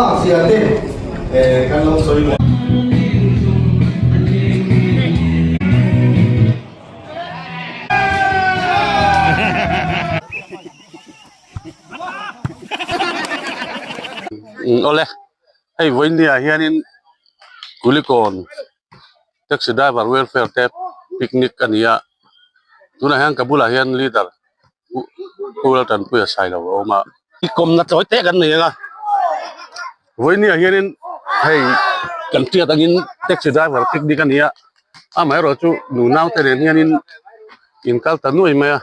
thlak zia te kan lo sawi leh. Awle, hei vawinia hianin Kulikawn taxi driver welfare te picnic a ni a, tunah hian ka bulah hian leader Pu Laltanpuia Sailo a awm a. Kawmna tawi te kan nei ang a, vawinia hianin hei kan hriat angin taxi driver picnic a ni a, amaherawhchu nunau te nen hianin in kal ta nuai mai a,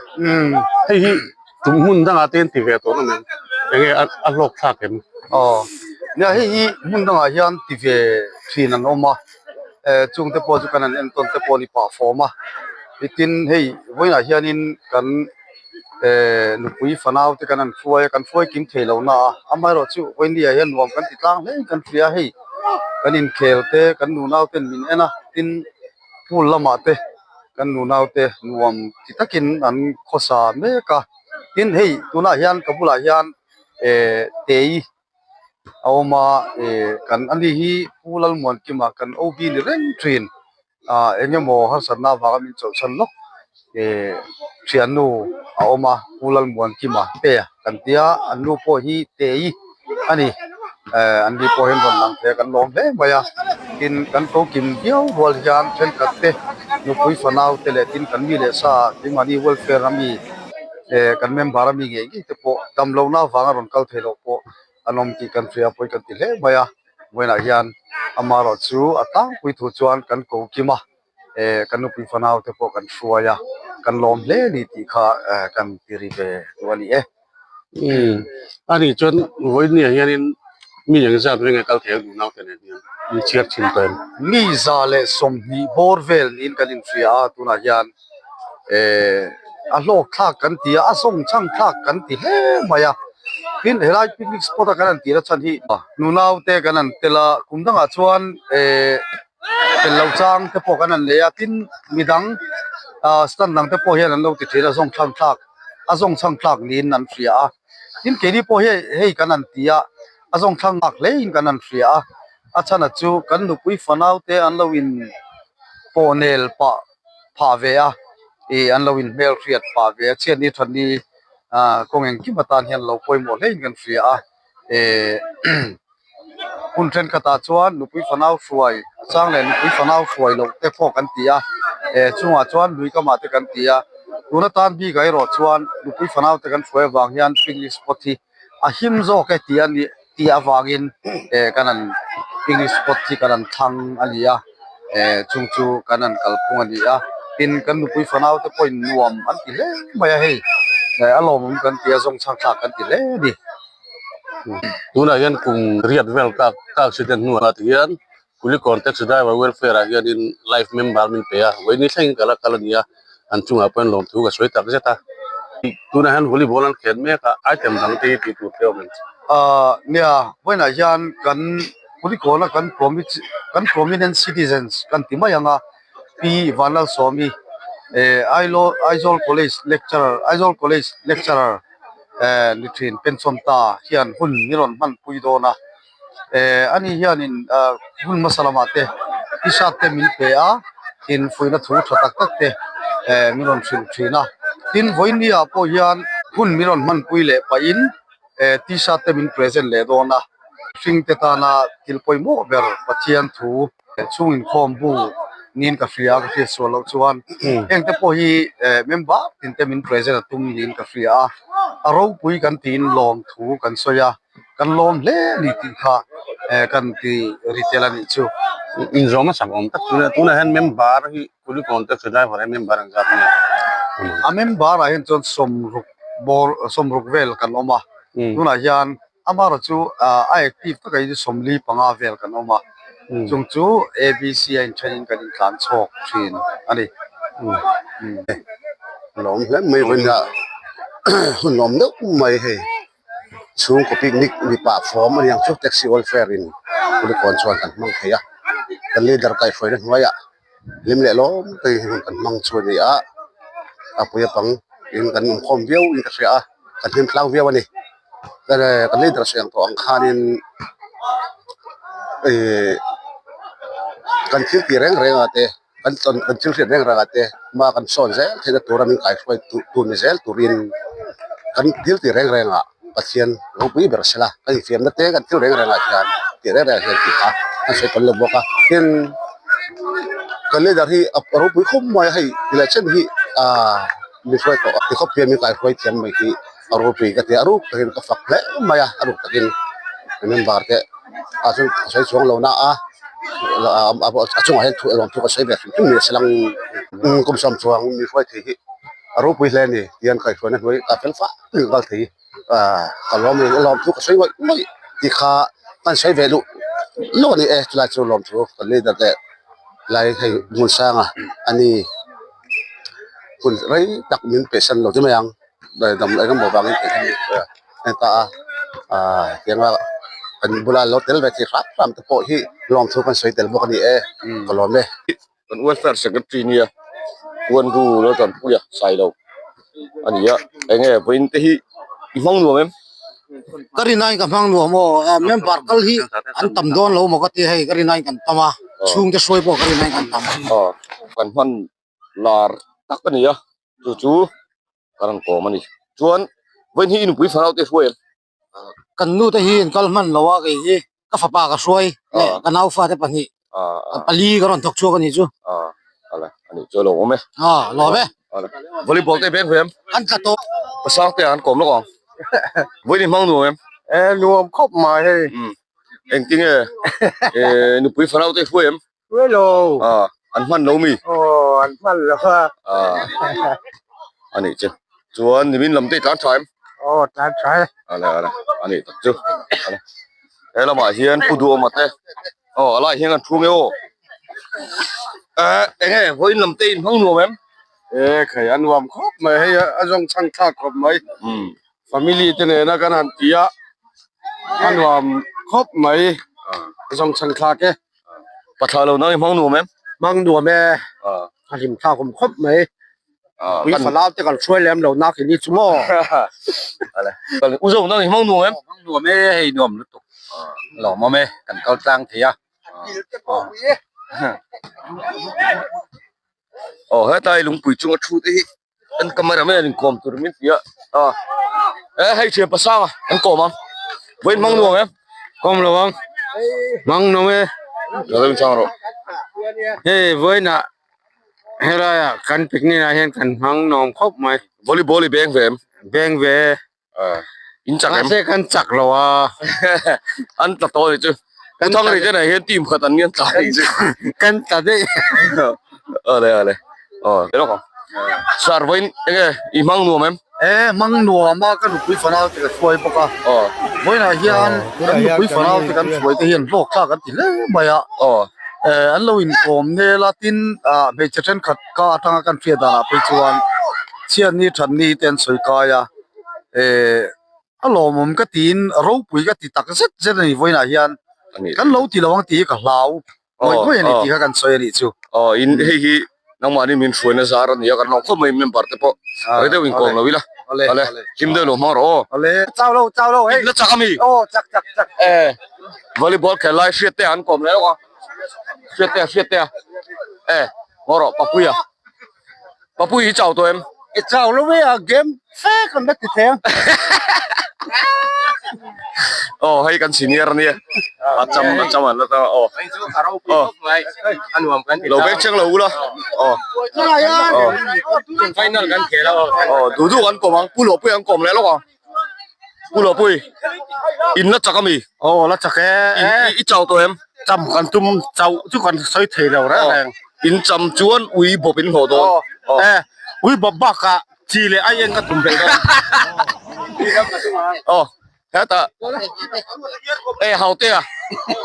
hei hi tum hmun dangah te an ti ve tawh na mai enge a hlawk thlak em? Aw nia hei hi hmun dangah hian ti ve thin an awm a, chung te pawh chu kan han entawn te pawh a ni pah fawm a, tin hei vawiinah hianin kan nupui fanau te kan han hruai a, kan hruai kim thei lo na a, amaherawhchu vawiinah hian nuam kan ti tlang hle in kan hria a, hei kan inkhel te kan nunau ten min en a, tin pool lamah te. Kan nunaute nuam ti takin an khawsa mek a, tin hei tunah hian ka bulah hian eh tei a awm a eh kan ani hi Pu Lalmuankima kan OB ni reng thin ah eng emaw harsatna avanga min chawlhsan lawk eh thiannu a awm a Pu Lalmuankima te kan tia an nu pawh hi tei a ni eh an ni pawh hian rawn lang thei a kan lawm hle mai a tin kan ko kim viau rual hian thenkhat te nupui fanau te leh tin kan mi leh sa keimahni welfare a mi eh kan member a mi ngei ngei te pawh dam lohna avanga rawn kal theih loh pawh an awm tih kan hria pawi kan ti hle mai a vawiinah hian amaherawhchu a tlangpui thu chuan kan ko kim a. eh kan nupui fanau te pawh kan hruai a kan lawm hle a ni tih kha eh kan ti ri ve duh a ni e. Umm a nih chuan vawinia hianin mi eng zat veng e kal thei ang duh naute nen hian in chhiar thin tawh em? Mi 120 bawr vel niin kan inhria a tunah hian eh a hlawk thlak kan ti a a zawng chhang thlak kan ti hle mai a tin helai picnic spot a kan han tih na chhan hi nunaute kan han tel a kum dangah chuan eh tel lo chang te pawh kan han nei a tin midang ah stand dang te pawh hian an lo ti thin a zawng chhang thlak a zawng chhang thlak niin an hria a tin keini pawh hei hei kan han ti a a zawng chhang thlak hle in kan han hria a a chhan a chu kan nupui fanau te an lo in pawh nel pah phah ve a ih an lo in hmel hriat phah ve a chhiatni thatni ah kawng engkim atan hian lo pawimawh hle in kan hria a eh. Hun thenkhatah chuan nupui fanau hruai a chang leh nupui fanau hruai loh te pawh kan ti a, eh chungah chuan lui kamah te kan ti a, tun atan bikah erawh chuan nupui fanau te kan hruai avang hian picnic spot hi a him zawk e tih a nih tih avangin eh kan han picnic spot hi kan han thlang a ni a, eh chung chu kan han kalphung a ni a, tin kan nupui fanau te pawhin nuam an ti hle mai a hei, eh a lawmawm kan ti a zawngchhang thlak kan ti hle a ni. Tunah hian kum riat vel ka ka accident hnuah ti hian Kulikawn taxi driver welfare ah hianin life member min pe a vawiin ni thlengin ka la kal a ni a an chungah pawh hian lawmthu ka sawi tak zet a tunah hian volleyball an khen mek a item dang te hi tih tur te a awm em? Ahh nia vawiinah hian kan Kulikawna kan kan prominent citizens kan ti mai ang a Pi Vanlalsawmi eh Aizawl college lecturer Aizawl college lecturer eh ni thin pension ta hian hun ni rawn hman pui dawn a eh ani hianin ah hun hmasa lamah te t-shirt te min pe a tin fuihna thu tha tak tak te eh min rawn hrilh thin a tin vawiin ah pawh hian hun min rawn hman pui leh pahin eh t-shirt te min present leh dawn a hring te tana thil pawimawh ber Pathian thu. Chhung inkhawm bu niin ka hria a, ka hriat sual loh chuan heng te pawh hi member tin te min present a tum niin ka hria a, a ropui kan tiin lawm thu kan sawi a, kan lawm hle a ni tih kha kan ti ri tel a nih chu. Inzawm a chak awm tak chu tunah hian member hi Kulikawn taxi driver hi member ang zat nge? A member ah hian chuan sawmruk bawr sawmruk vel kan awm a, tunah hian Amaherawh chu a active takah hi 45 vel kan awm a, chung chu ABC a inthenin kan intlan chhawk thin a ni. Lawm hle mai vawiin ah hun lawm deuh mai hei chhungkaw picnic mipa fawm a ni ang chu taxi welfare in Kulikawn chuan kan hmang thei a, kan leader kaihhruaina hnuaiah hlim leh lawm te hi hun kan hmang chu a ni a, a pui a pang in kan inkhawm viau in ka hria a, kan hlim tlang viau a ni. Kan leader sawi ang tawh ang khanin Ihh kan thil tih reng reng ah te kan tawn kan thil hriat reng reng ah te hma kan sawn zel theihna tura min kaihruai tur ni zel turin kan thil tih reng reng ah Pathian ropui ber sela kan infiamna te kan thil reng reng ah hian tih reng reng ah hian tih kha an sawi tawn lo bawk a tin kan leader hi a ropui khawp mai a hei tilai chen hi ahh min hruai tawh a tikhawp hian min kaihruai thiam mai hi a ropui ka ti a a ruk takin ka fak hle mai a a ruk takin member te ah chuan a sawi chuang lo na a a chungah hian thu lawm thu ka sawi ve hrim hrim ni a salang kum sawm chuang mi hruai thei hi a ropui hle a ni tihian kaihhruaina hnuai a fel fah fah kal thei ah ka lawm a ni lawm thu ka sawi ngawih ngawih tih kha kan sawi ve luh luh a ni e chulai chu lawm thu kan leader te lai hei hmun sanga a ni hun rei tak min pehsan lo ti mai ang. Dam eng emaw vangin tih hi a en ta a aaa tianga kan bula lo tel ve thei hram hram te pawh hi lawmthu kan sawi tel bawk a ni e ka lawm e. Kan welfare secretary nia Puanru lo tanpui a Sailo a ni a enge vawiin te hi i hmang nuam em? Ka rinaiin ka hmang nuam aw a member kal hi an tam dawn lo maw ka ti hei ka rinaiin kan tam a chhungte hruai pawh ka rinaiin kan tam. Aw kan hman lar tak a ni a chu chu ka rawn kawm a ni chuan vawiin hi i nupui fanau te hruai em? Kan nu te hi an kal hman lo a kei hi ka fapa ka hruai leh ka nau fate pahnih pali ka rawn thawk chhuak a nih chu. Ala a nih chu a lawmawm e. A lawm e. Volleyball te beng ve em? An tla tawh. Pasang te an kawm lawk ang. Vawiin i hmang nuam em? E nuam khawp mai hei. Engtinge nupui fanau te hruai em? Hello. Ah, an hman lo mi. Oh, an hman lo a. Ah. Ani chu. Chuan nimin lam te tlan tha em? Oh, tlan tha e. Ale ale. Ani tak chu. Ale. He lamah hian pu duhawma te. Oh, alai hian kan thu nge aw. Eh, enge vawiin lam te in hmang nuam em? E khai a nuam khawp mai hei a zawng chhang thlak khawp mai. Family te nena kan han ti a a nuam khawp mai a zawng chhang thlak e. Pathla lo nang i hmang nuam em? Hmang nuam e. A hlim thlak awm khawp mai. Pui falau te kan hruai lem lo nak ini chu maw. U zo nang i hmang nuam em? Hmang nuam e hei nuam lutuk. Lawmawm e kan kal tlang thei a. Aw hetlai lungpui chunga thu te hi an camera man in kawm tur min ti a a e hei thian pasanga an kawm ang vawiin hmang nuam em kawm lo ang hmang nuam e lo deuh chang rawh hei vawiin ah helai ah kan picnic ah hian kan hmang nuam khawp mai volleyball i beng ve em beng ve in chak em mahse kan chak lo a an tla tawh a ni chu pu thangri te nen hian team khat an nia tla a ni chu kan tla daih awle awle aw lawk ang sir vawiin enge i hmang nuam em e hmang nuam a ka nupui fanau te ka hruai bawk a aw vawiinah hian kan nupui fanau te kan hruai te hian hlawk thlak an ti hle mai a aw an lo inkawm nel a tin ah hmeichhe thenkhat ka atanga kan hriat danah phei chuan chhiatni thatni te an sawi kai a eh a lawmawm ka tiin ropui ka ti tak zet zet a ni vawiinah hian kan lo ti lo ang tih hi ka hlau ngawih ngawih a ni tih kha kan sawi a nih chu. Aw in hei hi nangmahni min hruaina zar a ni a kan lawm khawp mai member te pawh rei deuh inkawm lo ila awle hlim deuh lo hmang rawh aw. Awle chau lo chau lo hei la chak a mi aw chak chak chak eh volleyball khel lai hriat te an kawm leh lawk a hriat te hriat te eh ngaw rawh papuia. Papui hi chau tawh em? I chau lo e a game fe kan la ti thei ang. Aw hei kan senior ania a cham a cham an la ta aw. Aw lo beng cheng lo ula aw. Aw final kan khel a aw duh duh kan kawm ang Pu Lawhpui an kawm leh lawk ang Pu Lawhpui in la chak ami? Aw la chak e. I chau tawh em? Cham kan tum chauh chu kan sawi thei lo reng reng. In cham chuan ui bawp in hlawh dawn. E ui bawp bakah chi leh ai eng ka tum belh dawn. Aw hetah e Hautea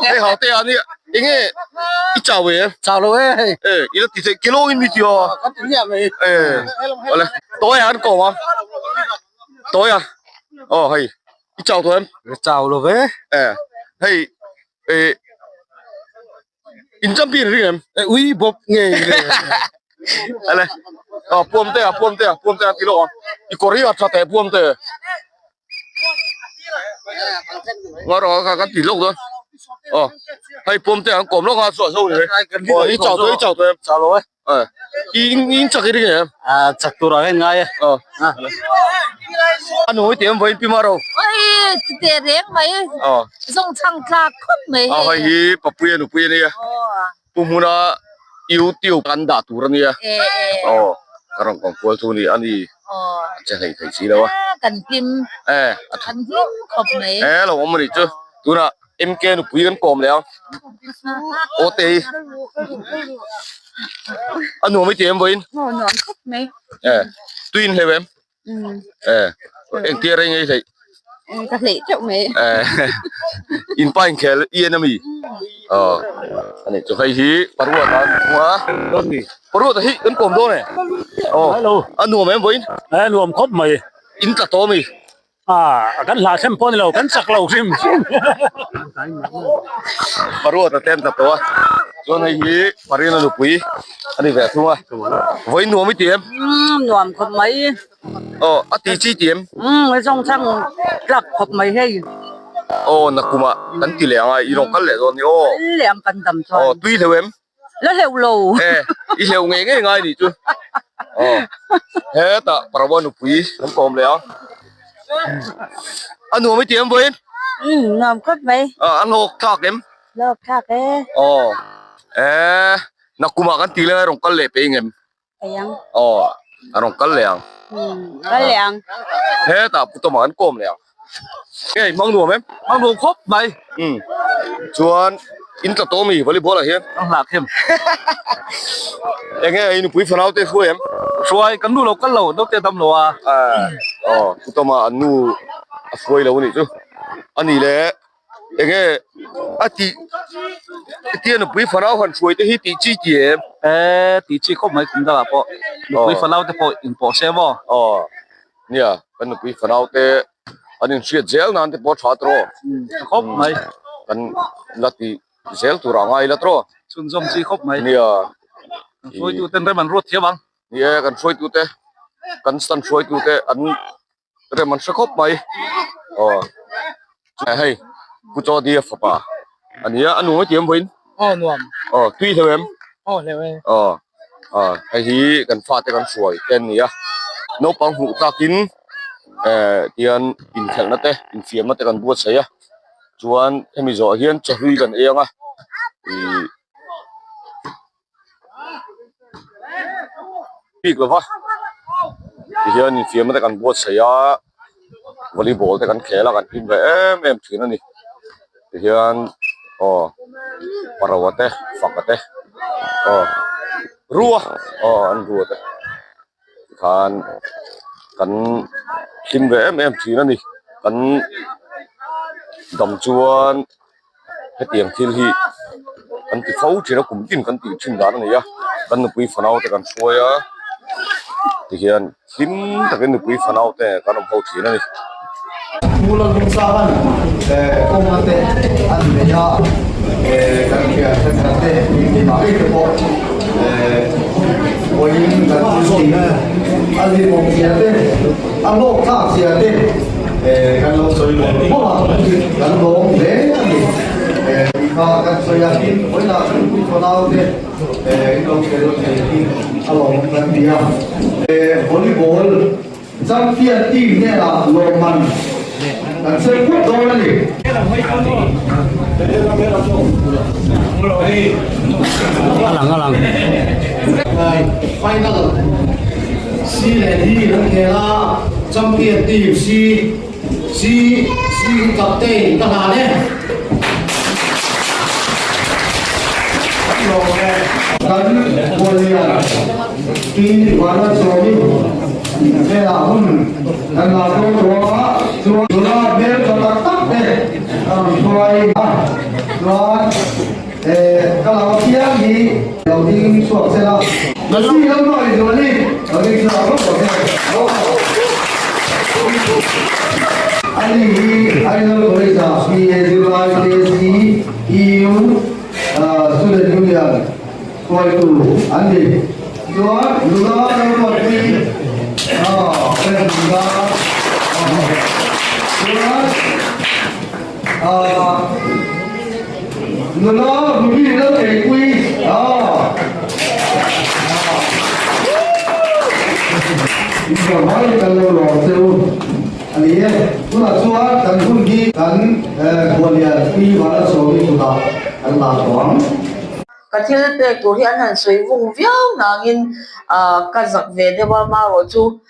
hei Hautea ania enge i chau e? Chau lo e hei. E i la ti thei kilo in mi ti aw. Kan ti hmiah mai. E awle Tawia an kawm a Tawia aw hei i chau tawh em? Chau lo ve. E hei e in champion ring em? E ui bawp ngei le. Ale aw puam te a puam te a puam te a ti lawk a i kawr hi a tha teh puam te. Ngaw rawh ka kan ti lawk dawn. Aw hei pawm te an kawm lawk a chhuah zo ni aw i chau tawh i chau tawh em chau lo e i in chak i ring em a chak tur ah hian ngai e aw a nui ti em vawiin pi maro oi chute reng mai aw zawng chhang tlak khawp mai hei hei hi papuia nupui a nia pu hmuna youtube kan dah tur a nia aw ka rawn kawm kual chu ni a ni a che hlei thei si lo a kan hlim kan hlim khawp mai e lo awm a nih chu tunah MK nupui kan kawm leh ang aw te hi a nuam i ti em vawiin nuam khawp mai e tui in hleuh em e engtia rei ngei hleih ka hleih teuh mai e in pa inkhel i en ami aw ani chu hei hi paruata an thung a paruata hi kan kawm dawn e aw a nuam em vawiin e nuam khawp mai in tla tawh ami A kan hlah them pawh ni lo, kan chak lo hrim hrim. Paruata te an tla tawh a, chuan hei hi Parina nupui a ni ve thung a, vawiin nuam i ti em? Umm nuam khawp mai. Aw a ti chi ti em? Umm a zawng chang tlak khawp mai hei. Aw nakumah kan ti leh ang a, i rawn kal leh dawn ni aw. Kal leh ang kan dam chuan. Aw tui hleuh em? La hleuh lo. E i hleuh ngei ngei ngai nih chu. Aw hetah Parwa nupui kan kawm leh a. A nuam i ti em vawiin? Umm nuam khawp mai. A hlawk thlak em? Hlawk thlak e. Aw e nakumah kan tih leh rawn kal leh peih ngem? Peih ang. Aw a rawn kal leh ang. Umm kal leh ang. Hetah Putawma kan kawm leh ang. Hei hmang nuam em? Hmang nuam khawp mai. Umm chuan in tla tawh ami volleyball ah hian? Ka hlak hem. Enge i nupui fanau te hruai em? Hruai kan nu lo kal lo naute dam lo a. Aw Putawma an nu a hruai lo anih chu. Ani le Enge a tih tia nupui fanau han hruai te hi tih chi ti em? E tih chi khawp mai kum dangah pawh nupui fanau te pawh inpawh se maw? Aw nia kan nupui fanau te an inhriat zel nan te pawh a tha tawh tha khawp mai kan la tih zel tur ah ngai la tawh chhunzawm chi khawp mai nia hruaitu ten rem an ruat thiam ang nia kan hruaitu te kan stand hruaitu te an rem an hre khawp mai aw hei pu chaw dia fapa a ni a a nuam a ti em vawiin aw nuam aw tui hleuh em aw hleuh e aw aw hei hi kan fate kan hruai te an ni a naupang hmuh tlakin eh tian inkhelhna te infiamna te kan buatsaih a chuan hemi zawh hian chawhlui kan ei ang a ihh. Bik lova tihian infiamna te kan buatsaih a volleyball te kan khel a kan hlim ve em em thin a ni tihian aw paroa te faka te aw rua aw an rua te tikhan kan hlim ve em em thin a ni kan dam chuan. Hetiang thil hi kan ti fo thin a kum tin kan tih thin dan a ni a kan nupui fanau te kan hruai a tihian hlim takin nupui fanau te kan awm ho thin a ni. Mula lungchang kawngna te an nei a, kan thian thenkhat te keimah ngei te pawh vawiin kan thil tih a hlimawm zia te a hlawk thlak zia te kan lo sawi mawlh mawlh a, kan lawm hle a ni tih kha kan sawi a, tin vawiinah kan nupui fanau te in lo khel thei hi a lawm kan ti a, volleyball Champion team hnenah lawmman kan sawi phawt dawn a ni. Final C leh D an khel a, Champion team C C C captain ka hlan e. Kan Khualian Pi Vanlalsawmi hnenah hun kan la dawn tawh a, chuan nula hmel tha tak tak te a rawn hruai a, chuan ka lo piang hi lo ding chhuak che la. Lucy Lalmawii lo ding chhuak rawh rawh che. Ani hi Aizawl College ah BA zirlai KCEU Student Union hruaitu an ni. Chuan nula Lalruatpuii friend nula chuan. Nula Ruby Lalkeipui ah. In zawhmai kan lo lawm che u a ni e. Tunah chuan kan hun hi kan Khualian Pi Vanlalsawmi kutah kan la tawh ang. Ka thil pek tur hi an han sawi vung viau nangin ka zak ve deuh a, marawh chu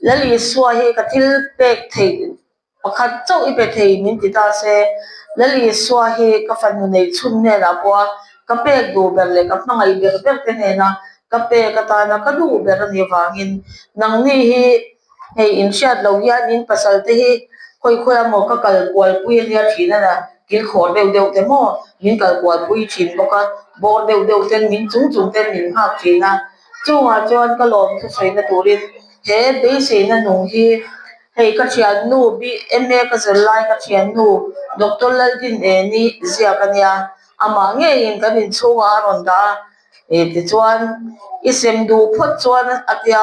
Lal Isua hi ka thil pek theih Pakhat chauh i pe thei min ti ta se, Lal Isua hi ka fanu neih chhun hnenah pawha ka pek duh ber leh ka hmangaih ber ber te hnena ka pek atana ka duh ber a nih avangin nangni hi hei in hriat loh hian in pasal te hi khawi khawi a maw ka kal kual pui a nia thin a na kil khawr deuh deuh te maw min kal kual pui thin bawk a, bawr deuh deuh ten min chung chung ten min nghak thin a, chungah chuan ka lawm thusawi na turin he beiseina nung hi Hei ka thiannu BMA ka zir lai ka thiannu Doctor Laldin Eni ziak a nia, amah ngeiin kan inchhungah a rawn dah a, e tichuan i sem duh phawt chuan a tia,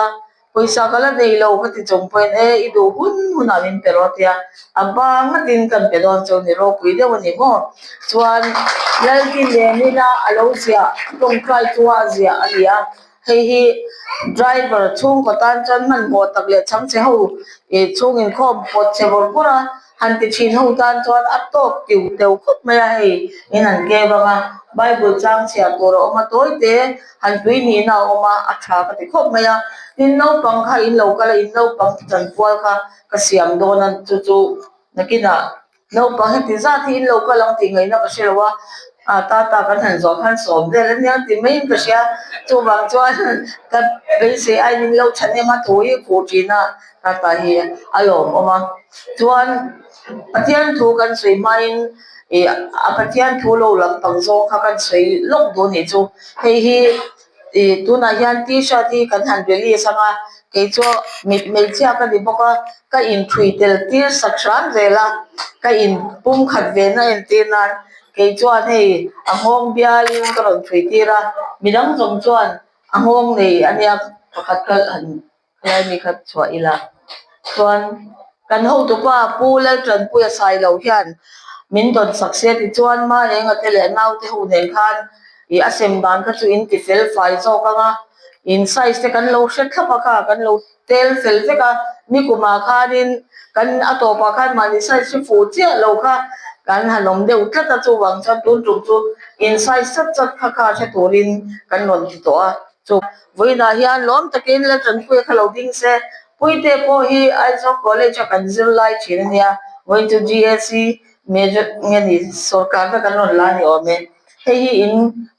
pawisa ka la nei lo ka ti chung pawhin e i duh hun hunah min pe rawh a tia, a bang ngatin kan pe dawn chu ni ropui deuh a ni maw? Chuan Laldin Enina a lo ziah tawngtai chu a ziah a ni a. Hei hi driver chhungkaw tan chuan hmanhmawh tak leh chhangchhe ho ih chhung inkhawm pawt chhe vawr vawr a, han ti thin ho tan chuan a tawk tiu teu khawp mai a hei in han keu ang a, bible chang chhiar tur a awm a tawi te han tui nihna a awm a, a tha ka ti khawp mai a, tin naupang kha in lo kal a in naupang chanpual kha ka siam dawn a chu chu nakinah. Naupang heti zat hi in lo kal ang tih ngaihna ka hre lo a, ah tata kan han zawh khan sawm vel a nia tih maiin ka hria. Chuvang chuan ka beisei aiin in lo chhan em a, thu hi khuh thin a, tata hi a lawmawm a. Chuan Pathian thu kan sawi hmain ih a Pathian thu lo lampang zawng kha kan sawi lawk duh a nih chu. Hei hi ih tunah hian t-shirt hi kan han release ang a, Kei chu hmeichhia ka ni bawk a, ka inthui tel tir sak hram zel a, ka in pum khat ve na entir nan kei chuan hei a nghawng bialin ka rawn thui tir a, midang zawng chuan a nghawng nei a nia pakhat kha han khalai mi kha chhuah ila chuan kan hotupa Pu Laltanpuia Sailo hian min dawn sak se tichuan Maenga te leh naute ho nen khan ih a sem dan kha chu in ti fel fai zawk ang a. In size te kan lo hre thlap a kha, kan lo tel fel vek a, nikumah khanin kan a tawpah khan mahni size hi fuh chiah lo kha kan han awm deuh tlat a, chuvang chuan tun tum chu in size chat chat kha kha hre turin kan rawn ti tawh a, chu vawiinah hian lawm takin Laltanpuia kha lo ding se, Puite pawh hi Aizawl College a kan zir lai thin a nia, vawiin chu GAC major nge ni sawrkar kha kan rawn la ni awm e. Hei hi in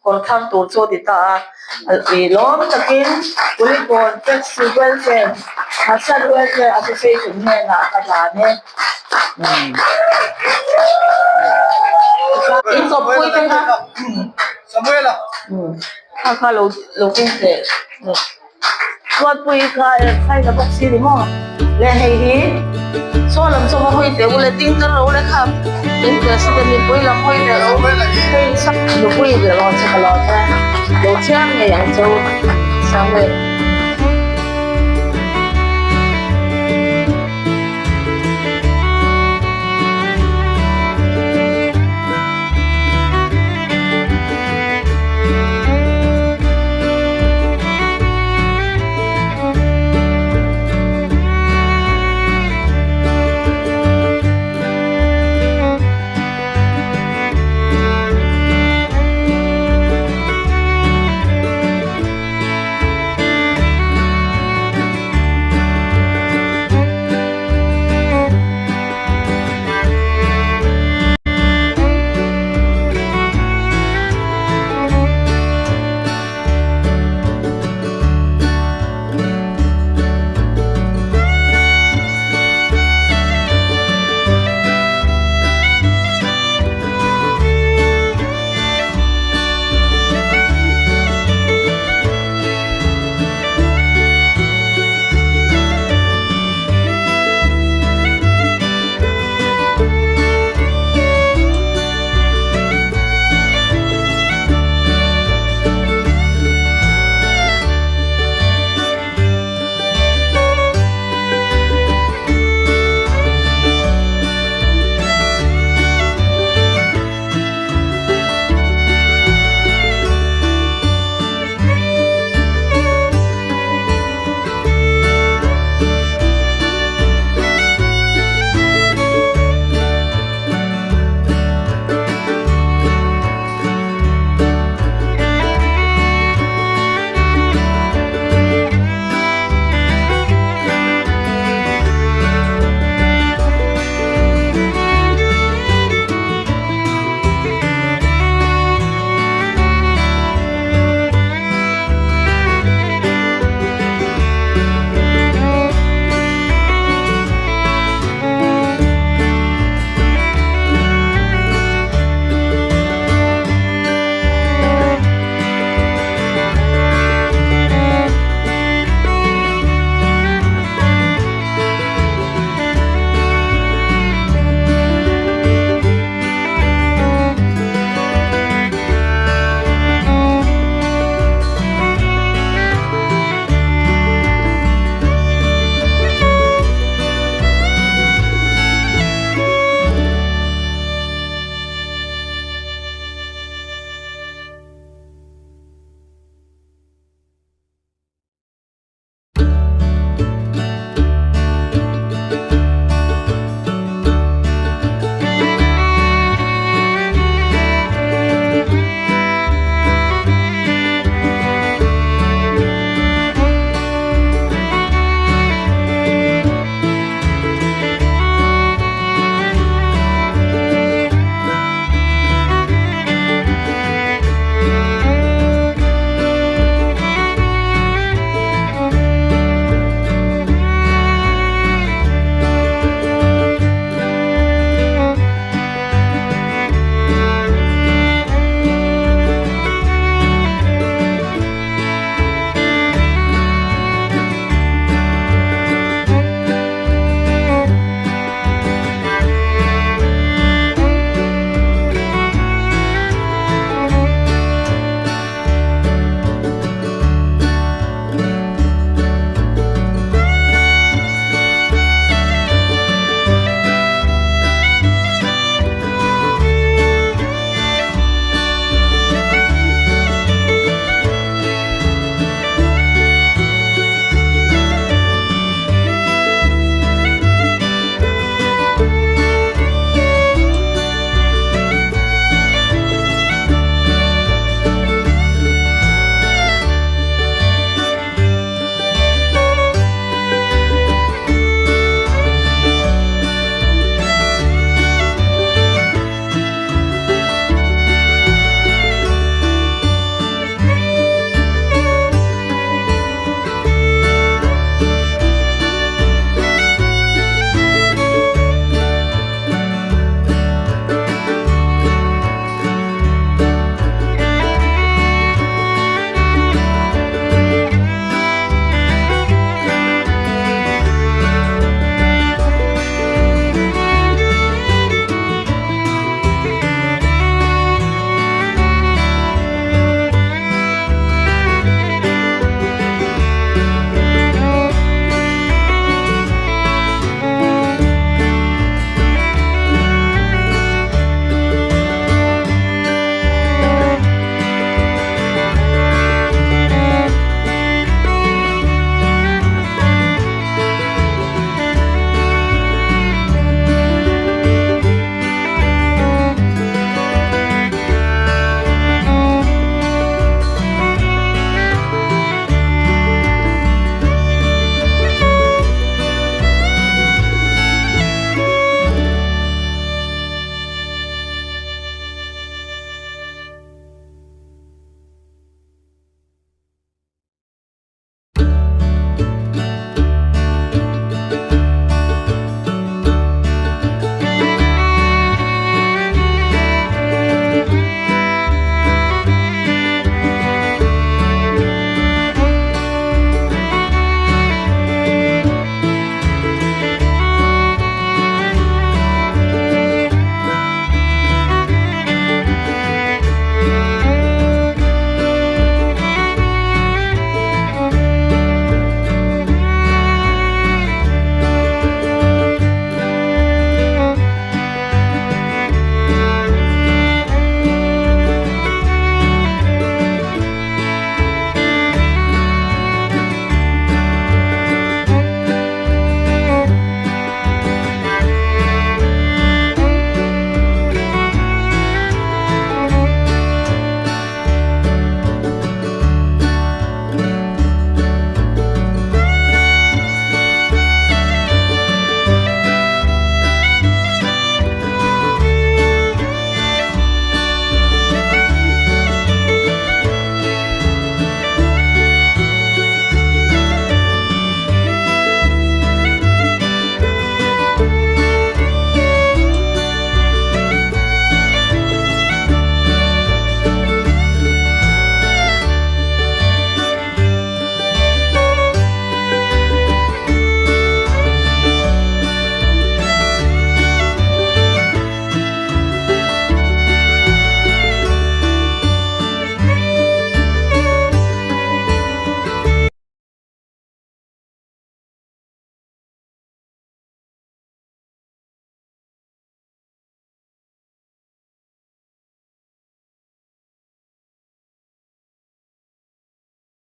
kawr thar tur chu a ti ta a, ih lawm takin Kulikawn Taxi Welfare Hasan Welfare Association hnenah ka hlan e. In kawppui te kha kha kha lo lo keng teh. Tuatpui kha thlai la bawk si ni maw? Le hei hi saw lam chu va hawi teh u le ding tel ro le kha in president mipui lam hawi teh ro hei nupui leh rawn che ka lo te lo chhiar ngei ang chu Samuel.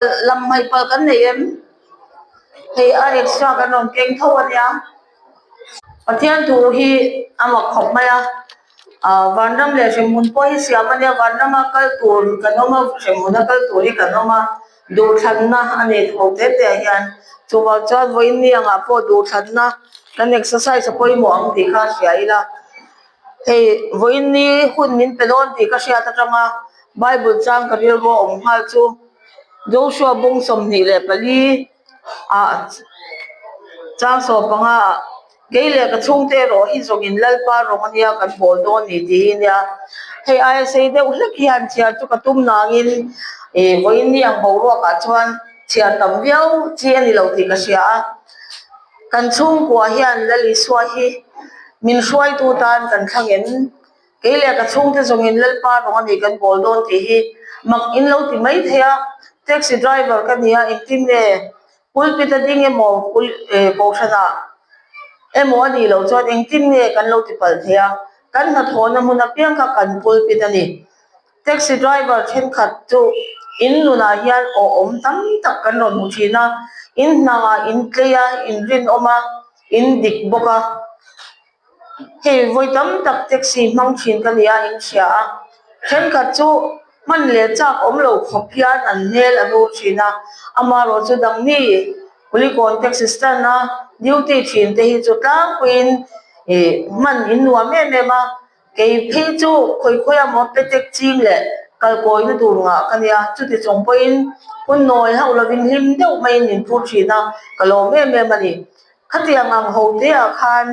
Lam hmaih palh kan nei em? Hei a extra kan rawn keng tho a nia. Pathian thu hi a mak khawp mai a, ah vanram leh hremhmun pawh hi siam a nia, vanrama kal tur kan awm a, hremhmuna kal tur hi kan awm a, duhthlanna a nei tho te te ah hian chuvang chuan vawiin ni angah pawh duhthlanna kan exercise a pawimawh ang tih kha hria ila. Hei vawiin ni hun min pe dawn tih ka hriat atanga Bible chang ka rilru a awm nghal chu Joshua bung 24 ah chang 15 ah kei leh ka chhungte erawh hi zawngin Lalpa rawng ania kan bawl dawn ni tih hi nia. Hei aia sei deuh hlek hian chhiar chu ka tum nangin ih vawiin ni ang boruakah chuan chhiar tam viau chi a ni lo tih ka hria a. Kan chhungkua hian Lal Isua hi min hruaitu tan kan thlang em? Kei leh ka chhungte zawngin Lalpa rawng a ni kan bawl dawn tih hi mak in lo ti mai thei a, taxi driver ka ni a, engtin nge pulpit a ding emaw kohhranah emaw a nih loh chuan engtin nge kan lo ti palh thei a, kan hnathawhna hmun apiang kha kan pulpit a ni. Taxi driver thenkhat chu in nunah hian awhawm tam tak kan rawn hmu thin a, in hnangah in tlei a, in rinawm a, in dik bawk a. Hei vawi tam tak taxi hmang thin ka ni a, in hria a. Thenkhat chu hman leh chak awm lo khawp hian an hmel a nur thin a, amaherawhchu chu dangni Kulikawn taxi stand a duty thin te hi chu tlangpuiin ih hman in nuam em em a. Kei phei chu khawi khawi a maw petek ching leh kalkawina tur ngah ka nia, chuti chung pawhin hun nawi hauh lovin hlim deuh maiin min phur thin a, ka lawm em em a ni. Khatiang ang ho te ah khan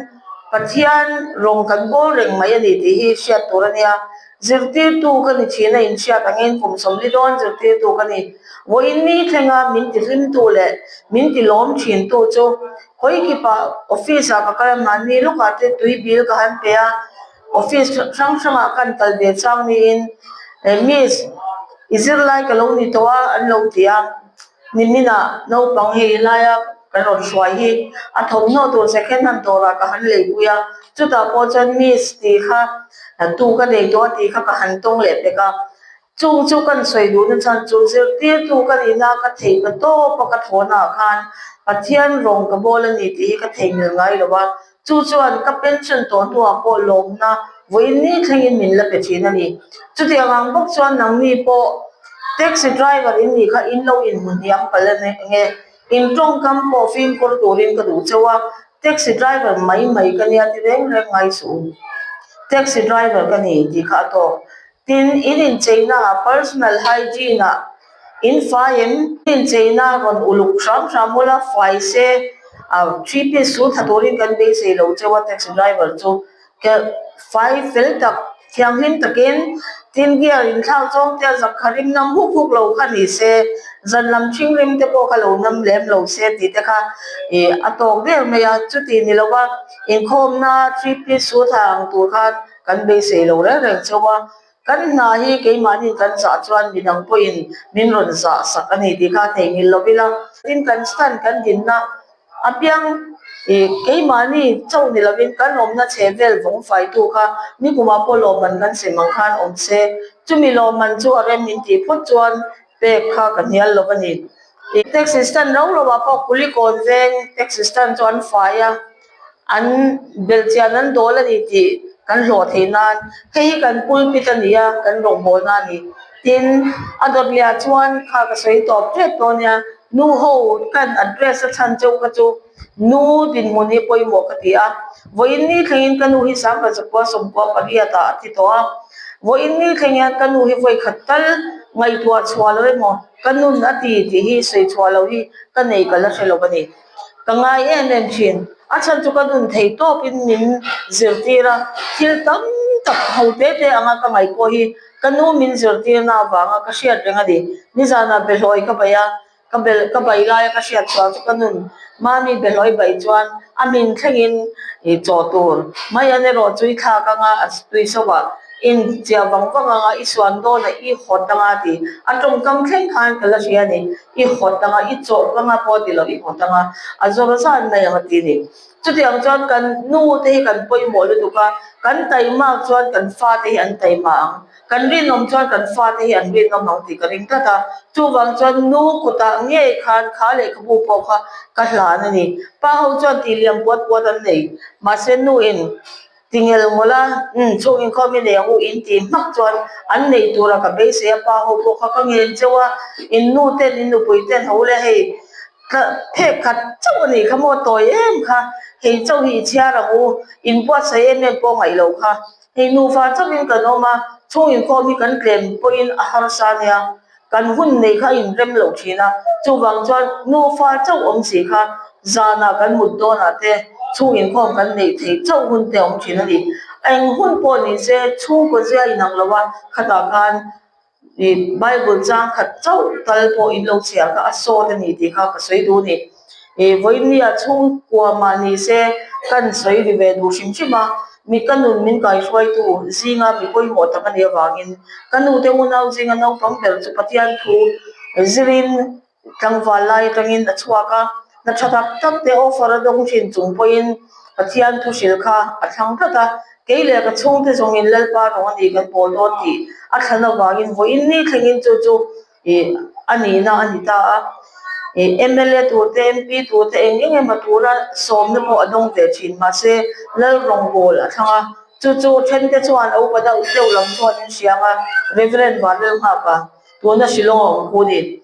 Pathian rawng kan bawl reng mai a ni tih hi hriat tur a nia. Zirtirtu ka ni thin a inhriat angin kum 40 dawn zirtirtu ka ni. Vawiin ni thlenga min tihlimtu leh min tilawm thintu chu Khawikipa office ah ka kal a, mahni lawkah te tui bill ka han pe a, office hrang hrangah kan kal ve chang niin miss i zirlai ka lo ni tawh a an lo ti a, niminah naupang hei laia kan rawn hruai hi a thawmhnaw tur second hand dawrah ka han leipui a, chutah pawh chuan miss tih kha tu ka nei tawh a tih kha ka han tawng leh pek a. Chung chu kan sawi duhna chhan chu zirtirtu ka nihna ka theih ka tawp a ka thawhnaah khan Pathian rawng ka bawl a ni tih hi ka theihnghilh ngai lo a, chu chuan ka pension tawh hnuah pawh lawmna vawiin ni thlengin min la pe thin a ni. Chutiang ang bawk chuan nangni pawh taxi driver in nih kha in lo inhmu hniam palh a nge, in tawngkam pawh fimkhur turin ka duh chauh a, taxi driver mai mai ka nia ti reng reng ngai suh u. Taxi driver ka ni tih kha a tawk. Tin, in incheina personal hygiene ah in fai em? In incheina rawn uluk hram hram ula fai se 3 piece chu tha turin kan beisei lo cheu a taxi driver chu fai fel tak thianghlim takin tin gear inthlak zawng te a zakha rim nam huk huk lo kha ni se zan lam thing rim te pawh kha lo nam lem lo se tih te kha ih a tawk der mai a chuti ni lova inkhawmna 3 piece chu tha ang tur khan Kan beisei lo reng reng chauh a, kan hna hi keimahni kan zah chuan midang pawhin min rawn zah sak a ni tih kha theihnghilh lo ila. Tin, kan stand kan dinna apiang ih keimahni chauh ni lovin kan awmna chhe vel vawng faitu kha nikumah pawh lawmman kan sem ang khan awm se, chumi lawmman chu a rem min tih phawt chuan pek kha ka hnial lo a ni. Ih taxi stand ro ro ah pawh Kulikawn veng taxi stand chu an fai a. An belhchian an dawl a ni tih kan hlawh theih nan hei hi kan pulpit a ni a, kan rawngbawlna a ni. Tin, a dawt leh ah chuan kha ka sawi tawp tep tawh a nia, nu ho kan address a chhan cheu kha chu nu dinhmun hi pawimawh ka ti a. Vawiin ni thlengin ka nu hi 1998 ah a thi tawh a, vawiin ni thleng hian ka nu hi vawikhat tal ngaihtuah chhuah lo emaw ka nun a ti tih hi sawi chhuah loh hi ka nei ka la hre lo a ni. Ka ngai em em thin. A chhan chu ka nun thei tawpin min zirtir a, thil tam tak ho te te anga ka ngaih pawh hi ka nu min zirtirna avanga ka hriat reng a ni. Nizanah behlawi ka bai a, ka bel ka bai laia ka hriat chhuah chu ka nun mami behlawi bai chuan a min thlengin ih chaw tur mai an erawh chu i thlak anga a tui sauh ah in chiah vang vang anga i suan dawn a i hawt anga tih a tawngkam thleng khan ka la hria a ni. I hawt anga, i chawh anga pawh ti lo, i hawt anga a zawr zan mai ang a ti a ni. Chutiang chuan kan nu te hi kan pawimawh lutuk a, kan taimak chuan kan fa te hi an taima ang. Kan rinawm chuan kan fate hi an rinawm ang tih ka ring tlat a. Chuvang chuan nu kutah ngei khan kha lehkhabu pawh kha ka hlan a ni. Pa ho chuan tih liam puat puat an nei. Mahse nu in tingel ngawlh a, umm chhung inkhawm i nei ang u in tih hmak chuan an nei tura ka beisei a, pa ho pawh kha ka ngen cheu a, in nu ten in nupui ten ho le hei phek khat chauh a nih kha maw tawi em kha, hei chauh hi i chhiar ang u, in buatsaih em em pawh ngaih loh kha. Hei nufa chauhin kan awm a, chhung inkhawm hi kan tlem pawhin a harsa a nia, kan hun nei kha a inrem loh thin a, chuvang chuan nufa chauh awm si kha zanah kan mut dawnah te chhung inkhawm kan neih theih chauh hun te a awm thin a ni. Eng hun pawh ni se chhungkaw zia inang lo a, khatah khan ih Bible chang khat chauh tal pawh in lo chhiar kha a sawt a ni tih kha ka sawi duh a ni. Ih vawinia chhungkua mah ni se kan sawi ri ve duh hrim hrim a, mi ka nun min kaihruaitu zinga mi pawimawh tak a nih avangin ka nute unau zinga naupang ber chu Pathian thu zirin Tlangval lai atangin a chhuak a, hna tha tak tak te offer a dawng thin chung pawhin Pathian thu hrilh kha a thlang tlat a, kei leh ka chhungte zawngin Lalpa rawng a ni kan pawl dawn tih a thlan avangin vawiin ni thlengin chu chu ih a nihna a ni ta a. Ih mla tur te MP tur te eng eng emaw tura sawmna pawh a dawng ve thin mahse Lal rawngbâwl a thlang a, chu chu thente chuan a upa deuh deuh lam chuan in hriang a, Reverend Vanlalnghaka. Tuna Shillong a awm khu ni.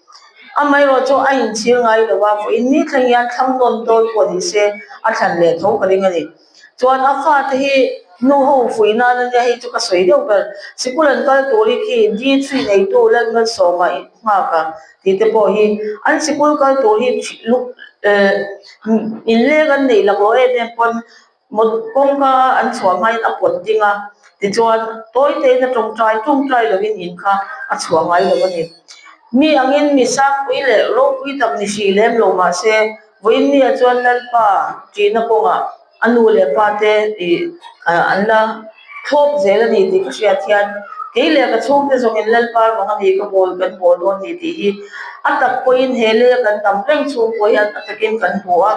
Amaherawh chu a inchhir ngai lo a, vawiin ni thleng hian thlang nawn dawn pawh ni se a thlan leh tho ka ring a ni. Chuan a fate hi nu ho fuih nan a nia hei chu ka sawi deuh ber. Sikul an kal tur hi khi D3 neitu Lalmalsawma i nghak a tih te pawh hi an sikul kal tur hi luk inleng an neih laklawh em em pawn Mut kawngka an chhuah hmain a pawt ding a, tichuan tawi tein a tawngtai tawngtai lovin in kha a chhuah ngai lo a ni. Mi angin mi sangpui leh ropui tak ni hrih lem lo mah se, vawiin nia chuan Lalpa ṭihna kawngah a nu leh pa te ih an la thlawp zel a ni tih ka hriat hian kei leh ka chhungte zawngin Lalpa ruang a ni ka bawl kan bawl dawn ni tih hi a tak pawhin he leia kan tam reng chhung pawh hian a takin kan hmu a.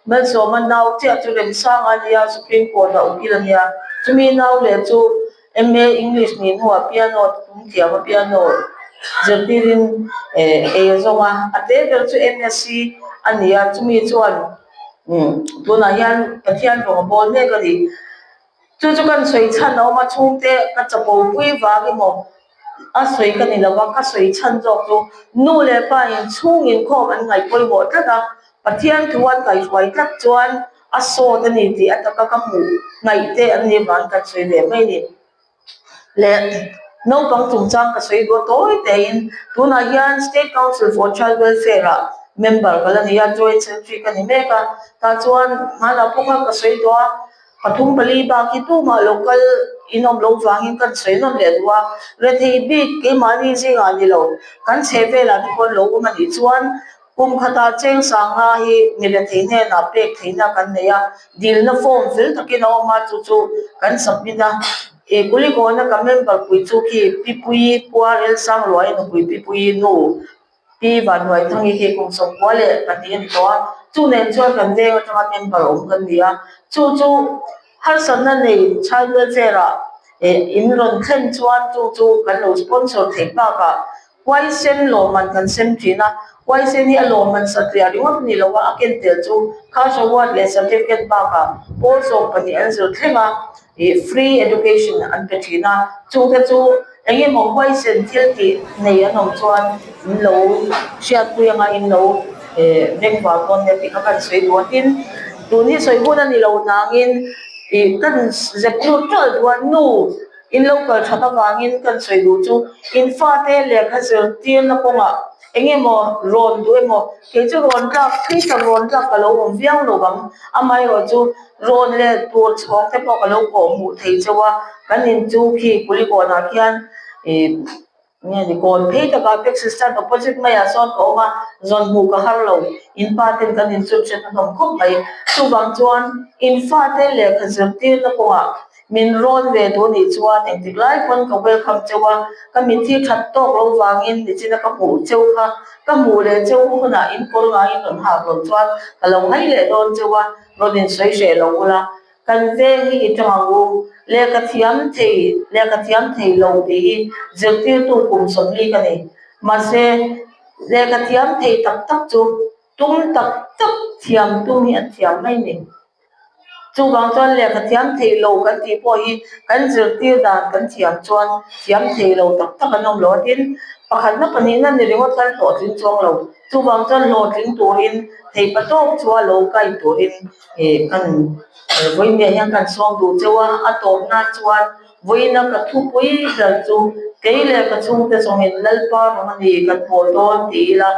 Malsawma nau chiah chu Remsanga a nia, Supreme Court-a ukil a nia. Chumi nau leh chu MA English nih hnuah piano tum thiam a, piano zirtirin ei a zawng a. A te ber chu MSc a ni a, chumi chuan tunah hian Pathian rawng a bawl mek a ni. Chu chu kan sawi chhan a awm a, chhungte ka chapo pui vang emaw a sawi ka ni lo va, ka sawi chhan zawk chu nu leh pa in chhung inkhawm an ngaih pawimawh tlat a, Pathian thu an kaihruai tlat chuan a sawt a ni tih a taka ka hmuh ngaih te an nih vang kan sawi ve mai a ni. Leh naupang chungchang ka sawi duh a tawi tein tunah hian State Council for Child Welfare ah member ka la ni a, Joint Secretary ka ni mek a, tah chuan hmanah pawh kha ka sawi tawh a. Pathum pali bak hi tumah lo kal in awm loh vangin kan sawi nawm leh duh a, rethei bik keimahni zingah ni lo, kan chheh velah te pawh lo awm a nih chuan kum khatah cheng sangha hi mi rethei hnenah pek theihna kan nei a, dilna form fel takin a awm a, chu chu kan submit a. He Kulikawna ka member pui chu khi Pipuii Puarel Sangluai nupui Pipuii nu Pi Vanhnuaithangi hi kum 90 leh pahnih a ni tawh a, chu nen chuan kan veng atanga member awm kan ni a, chu chu harsatna nei child welfare ah in rawn thlen chuan chu chu kan lo sponsor theih bakah huaisen lawmman kan sem thin a, huaisen hi a lawmman satliah ringawt ni lo a, a ken tel chu cash award leh certificate bakah pawl 12 an zir thleng a, free education an pe thin a, chungte chu Eng emaw huaisen thil tih nei an awm chuan in lo hriatpui anga in lo bengvar dawn nia tih kha kan sawi duh a. Tin, tun hi sawi hun a ni lo nangin ih kan zep lut ṭalh duh a, nu in lo kal ṭhat avangin kan sawi duh chu in fate lehkha zirtirna kawngah eng emaw rawn duh emaw kei chu rawn tlak thui tak rawn tlak ka lo awm viau lo ang, amaherawhchu Rawn leh tur chhawng te pawh ka lo kawh hmuh thei chauh a, kan in chu khi Kulikawnah khian ih nge ni kawn phei takah taxi stand opposite maiah sawn ka awm a, zawn hmuh ka har lo, in pa ten kan in chhun hret a hnawm khawp mai. Chuvang chuan in fate lehkha zirtirna kawngah min rawn ve duh nih chuan engtik lai pawn ka welcome chauh a, ka mitthi that tawk lo vangin nichina ka hmuh chauh kha ka hmuh leh chauh hunah in kawr ngaiin rawn hak loh chuan ka lo ngai leh dawn chauh a. Rawn in sawi hreh lo ula. Kan veng hi i tang ang u. Lehkha thiam thei, lehkha thiam thei lo tih hi zirtirtu kum 40 ka ni. Mahse, lehkha thiam thei tak tak chu tum tak tak thiam tum hi an thiam mai ni. Chuvang chuan lehkha thiam thei lo kan tih pawh hi kan zirtir dan kan thiam chuan thiam thei lo tak tak an awm lo a tin, pakhatna pahnihna ni ringawt khan hlawhtling chuang lo. Chuvang chuan hlawhtling turin thei patawk chu a lo kai turin kan vawiinah hian kan sawm duh cheu a, a tawp nan chuan vawiina ka thupui ber chu kei leh ka chhungte zawngin Lalpa rawng a ni kan haw dawn ti ila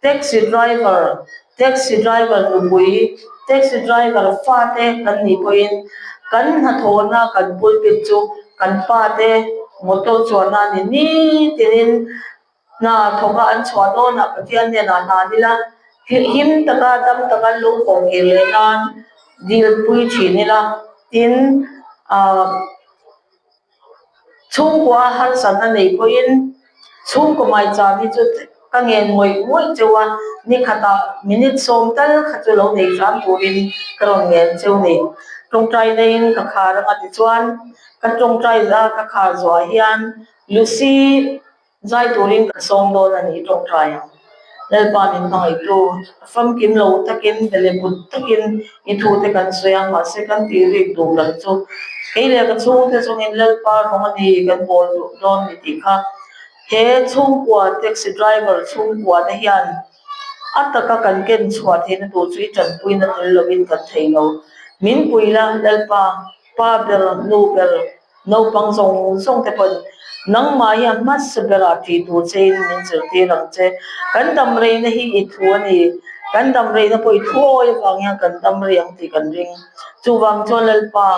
taxi driver Taxi driver nupui, taxi driver fate kan nih pawhin kan hnathawhna kan pulpit chu kan pate motor chuanna a ni nitinin hna thawka an chhuah dawnah Pathian hnenah hna nila him taka dam taka an lo kawngkir leh nan dilpui thin ila tin ah Chhungkua harsatna nei pawhin chhungkaw maicham hi chu ka ngen ngawih ngawih cheu a, ni khatah minute 10 tal kha chu lo nei hram turin ka rawn ngen cheu ni. Tawngtai neiin ka khar anga tichuan ka tawngtai a ka khar zuah hian Lucy Zai turin ka sawm dawn a ni tawngtai ang. Lalpa min hmangaihtu, a famkim lo takin bele but takin i thute kan sawi a, mahse kan tih rik duh ber chu kei leh ka chhungte chungin Lalpa rawng a ni kan bawl duh dawn ni tih kha he chhungkua taxi driver chhungkua te hian a taka kan ken chhuah theihna tur chu i tanpuina tel lovin kan thei lo. Min pui la Lalpa, pa ber, nu ber, Naupang zawng zawng te pawn nangmah hi a hmasa berah tih tur chein min zirtir ang che. Kan dam reina hi i thu a ni. Kan dam reina pawh i thu awi avang hian kan dam rei ang tih kan ring. Chuvang chuan Lalpa,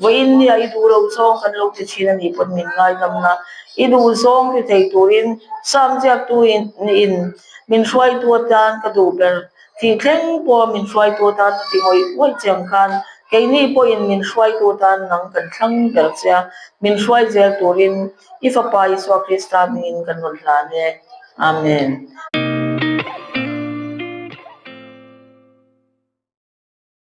vawiin nia i duh lo zawng kan lo ti thin a nih pawn min ngaidamna i duh zawng ti thei turin Sam ziaktu in min hruaitu atan ka duh ber. Thih thleng pawha min hruaitu atan a ti ngawih ngawih che ang khan keini pawhin min hruaitu atan nang kan thlang ber che a, min hruai zel turin i Fapa Isua Krista hmingin kan rawn hlan e. Amen.